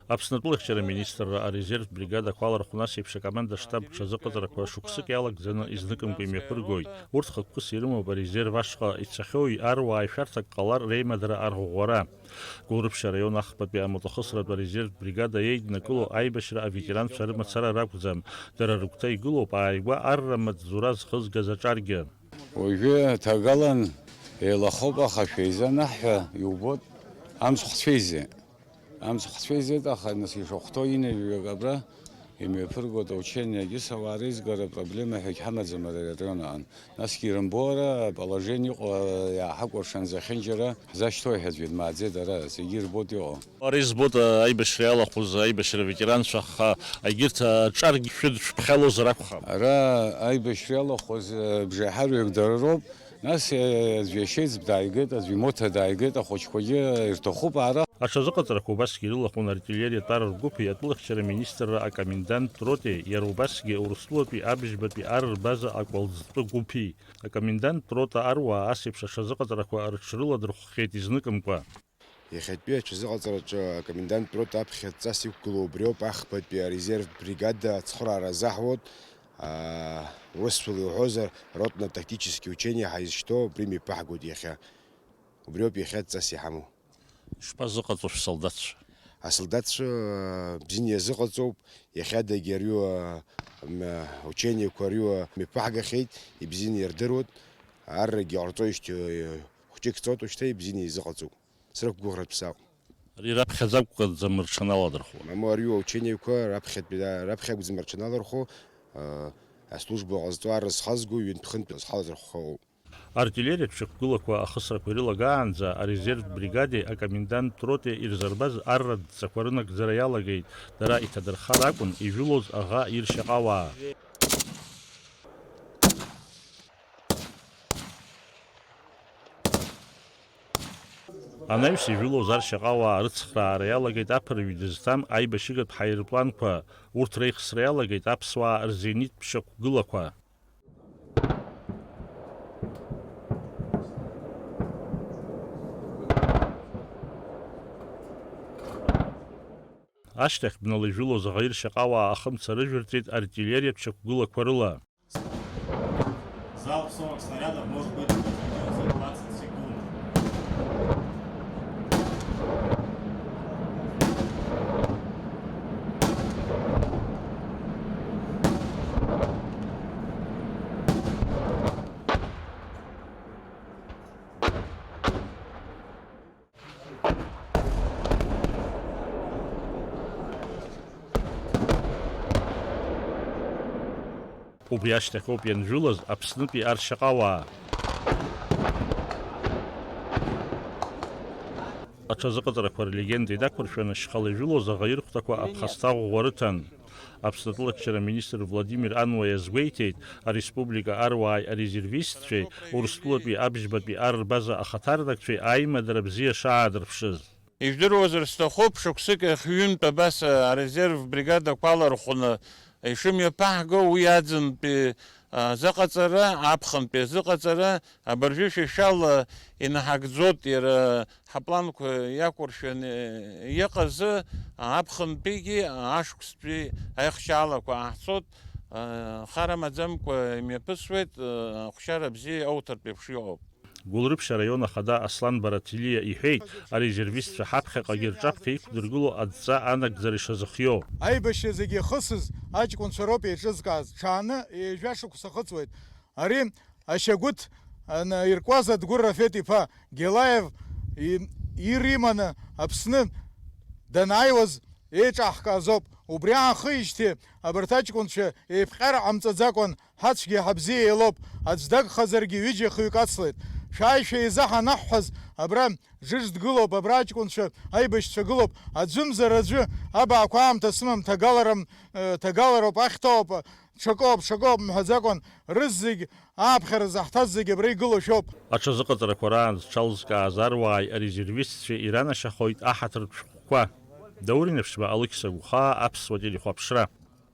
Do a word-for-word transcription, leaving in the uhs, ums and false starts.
Аԥсны атәылахьчара министрра арезервтә бригадақәа алархәны ас еиԥш акоманда-штаб ҽазыҟаҵарақәа шықәсык иалагӡаны изныкымкәа имҩаԥыргоит. Урҭ хықәкыс ирымоуп арезерв ашҟа ицахьоуи аруааи шәарҭак ҟалар реимадара арӷәӷәара. Гәылрыԥшь араион ахԥатәи амотохысратә арезервтә бригада еиднакыло аибашьра аветеранцәа рымацара ракәӡам, дара рыгәҭа игылоуп ааигәа арра маҵзура зхызгаз аҿаргьы. Уажәы ҭагалан еилахоуп, аха шәеиза анаҳҳәа, иубоит, амцхә цәеизеит. Амцхә цәеизеит, аха нас ишахәҭоу инажәҩак абра имҩаԥыргоит аучениагьы, ауаа реизгара проблема ҳәагь ҳамаӡам ара араион аҟны. Насгьы ирымбо ара аположение иҟоу иааҳакәыршан зехьынџьара ҳзашьҭоуи ҳәа аӡәгьы дмааӡеит ара, зегьы ирбоит иҟоу. Ара избоит, а, аибашьра иалахәыз аибашьра аветеранцәа, аха егьырҭ, а, аҿаргь шәыд-, шәыԥхьалозар акәхап. Ара аибашьра иалахәыз, а, бжеиҳараҩык дара роуп. Нас, а, аӡәы иашьеиҵб дааигеит, аӡәы имоҭа дааигеит, ахәыҷқәагьы ирҭахуп ара. Аҽазыҟаҵарақәа убасгьы ирылахәын артиллериатә ар ргәыԥи атәылахьчара министрра акоменданттә ротеи, иара убасгьы Урыстәылатәи абжьбатәи ар рбаза акәалӡтәы гәыԥи. Акоменданттә рота аруаа ас еиԥш аҽазыҟаҵарақәа рыҽрыладырхәхьеит изныкымкәа. Иахьатәи аҽазыҟаҵараҿы акоменданттә рота аԥхьа адҵас иқәгылоу убриоуп ахԥатәи арезервтә бригада ацхыраара азаҳуеит, аа, урысшәала иуҳәозар, ротно-тактические учения ҳәа изышьҭоу, убри мҩаԥаҳгоит иахьа. Убриоуп иахьа адҵас иҳамоу. Ишԥазыҟаҵо шәсолдатцәа? Асолдатцәа, аа, бзианы иазыҟаҵоуп, иахьадагьы арҩуа, м, учениақәа арҩуа мҩаԥаҳгахьеит, ибзианы ирдыруеит, аррагьы ҟарҵоижьҭеи хәҷык ҵоит, уажәшьҭа ибзианы изыҟаҵоуп. Срықәгәыӷратә саауп. Ари раԥхьаӡа акәӡам рҽаналадырхәуа. Мамоу, арҩуа аучениақәа раԥхьатәи, раԥхьа акәӡам рҽаналархәо, аа, аслужба ҟазҵо ар зхазго ҩынтә-хынтә зҳалазырхәхауоуп. Артиллериатә шьақәгылақәа ахысрақәа ирылагаанӡа арезервтә бригадеи акоменданттә ротеи ирзырбаз арратә дҵақәа рынагӡара иалагеит, дара иҭадырхар акәын ижәылоз аӷа иршьаҟауаа. Анаҩс ижәылоз аршьаҟауаа рыцхраара иалагеит аԥырҩ дызҭам аибашьыгатә ҳаирпланқәа, урҭ реихсра иалагеит аԥсуаа рзениттә шьақәгылақәа. Ашьҭахь бнала ижәылоз аӷа иршьаҟауаа ахымца рыжәырҵеит артиллериатә шьақәгылақәа рыла. Залп сорок снарядов может быть за двадцать секунд. Убри ашьҭахь ауп ианжәылаз Аԥснытәи аршьаҟауаа. Аҽазыҟаҵарақәа рлегенда инақәыршәаны шьхала ижәылоз аӷа ирхәҭақәа аԥхасҭа ӷәӷәа рыҭан. Аԥсны атәылаччара аминистр Владимир Ануа иазгәеиҭеит, ареспублика аруааи арезервистцәеи, Урыстәылатәи абжьбатәи ар рбаза ахаҭарнакцәеи аимадара бзиа шаадырԥшыз. Ижәдыруазар сҭахуп, шықәсык ахь ҩынтә абас арезерв бригадақәа алархәны ишымҩаԥаҳго, уи аӡынтәи азыҟаҵара, аԥхынтәи азыҟаҵара, абыржәы шәишәала инаҳагӡоит, иара ҳапланқәа иақәыршәаны иҟазы, аԥхынтәигьы ашықәстәи аихшьаалақәа ааҳцоит, хара маӡамкәа имҩаԥысуеит, ахәшьара бзиа иоуҭартә еиԥш иҟоуп. Гәылрыԥшь араион ахада Аслан Бараҭелиа иҳәеит, арезервистцәа ҳаԥхьаҟагьы рҿаԥхьа иқәдыргыло адҵа анагӡара ишазыхиоу. Аибашьра зегьы ихысыз аҷкәынцәа роуп еиҿызкааз, ҽааны ҩажәа шықәса хыҵуеит. Ари ашьагәыҭ анаиркуаз Адгәыр Рафеҭ-иԥа Гелаев и-, ир иманы Аԥсны данааиуаз еиҿаҳкаазоуп. Убри аахижьҭеи абарҭ аҷкәынцәа еиԥҟьара ҟамҵаӡакәан, ҳацәгьа ҳабзиа еилоуп, аӡә дагхазаргьы ҩыџьа хҩык ацлеит. Шәааи шәеиза ҳанаҳҳәаз, абра џыџ дгылоуп, абра аҷкәынцәа, аибашьцәа гылоуп, аӡәымзар аӡәы, абаақәа аамҭа сымам, ҭагаларам, э, ҭагалароуп, ахьҭоуп, ҽакоуп, ҽакоуп мҳәаӡакәан, рызегь ааԥхьара заҳҭаз зегь абра игылоу шәоуп. Аҽазыҟаҵарақәа раан зҽалзкааз аруааи арезервистцәеи иранашьахоит аҳаҭыртә шәҟәқәа. Даур Инаԥшьба, Алықьса Гәхаа, Аԥсуа телехәаԥшра.